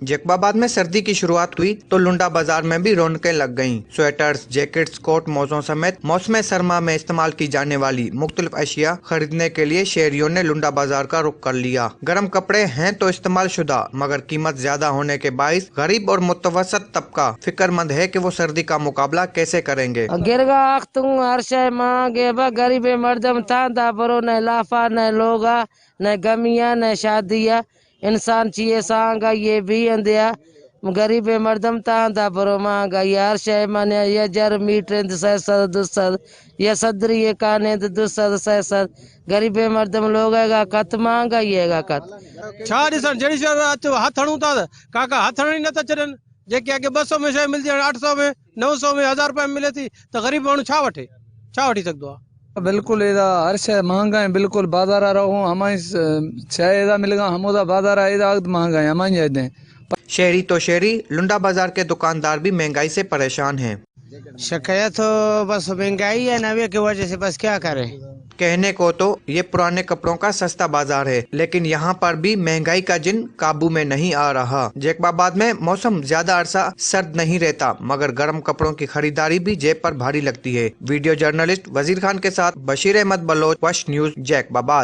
جیکب آباد میں سردی کی شروعات ہوئی تو لنڈا بازار میں بھی رونقیں لگ گئیں۔ سویٹرز، جیکٹس، کوٹ موزوں سمیت موسم سرما میں استعمال کی جانے والی مختلف اشیاء خریدنے کے لیے شہریوں نے لنڈا بازار کا رخ کر لیا۔ گرم کپڑے ہیں تو استعمال شدہ، مگر قیمت زیادہ ہونے کے باعث غریب اور متوسط طبقہ فکر مند ہے کہ وہ سردی کا مقابلہ کیسے کریں گے۔ گرگا اختوں ہر شے مانگے با، غریب مردم تاندا برو، نہ لافا، نہ لوگا، نہ گمیا، نہ شادیا۔ انسان چیے سانگا یہ بھی اندیا۔ غریب مردم تاندا برو مانگا، یہ ہر شے مانیا، یہ جر میٹر اند سہ سد، دو سد، یہ صدری یہ کانے اند دو سد، سہ سد۔ غریب مردم لوگ ہے گا کت مانگا، یہ گا کت۔ چھا ڈسن جڑی شر اچ ہتھ ہڑوں تا، کاکا ہتھ ہڑنی نہ تا چرن۔ جیکے اگے ٻہ سو ۾ شايد ملدي هاڻي اٺ سو ۾، نو سو ۾، هزار روپيه ملي ٿي، ته غريب ماڻهو ڇا وٺي؟ ڇا وٺي سگهندو آهي؟ بلڪل، ايڏا هر شيءِ مهانگا آهن. بلڪل، بازار وارا هو همائي شيءِ ايڏا ملي گا، همودا بازار ايڏا اگت مهانگا آهن، همائي ايڏا. شهري تو شهري، لنڊا بازار کے دکاندار بھی مهنگائي سے پريشان هين. شڪايت بس مهنگائي آهي، نوي ڪي وجه سي، بس ڪيا ڪري. کهني ڪو تو، يي پراني ڪپڙون ڪا سستا بازار هي، ليڪن يهان پر ڀي مهنگائي ڪا جن قابو مين نهي آ رها. جيڪب آباد مين موسم زياده عرصا سرد نهي رهتا، مگر گرم ڪپڙون ڪي خريداري ڀي جيب پر ڀاري لگتي هي. ويڊيو جرنلسٽ وزير خان ڪي ساٿ بشير احمد بلوچ، وش نيوز، جيڪب آباد.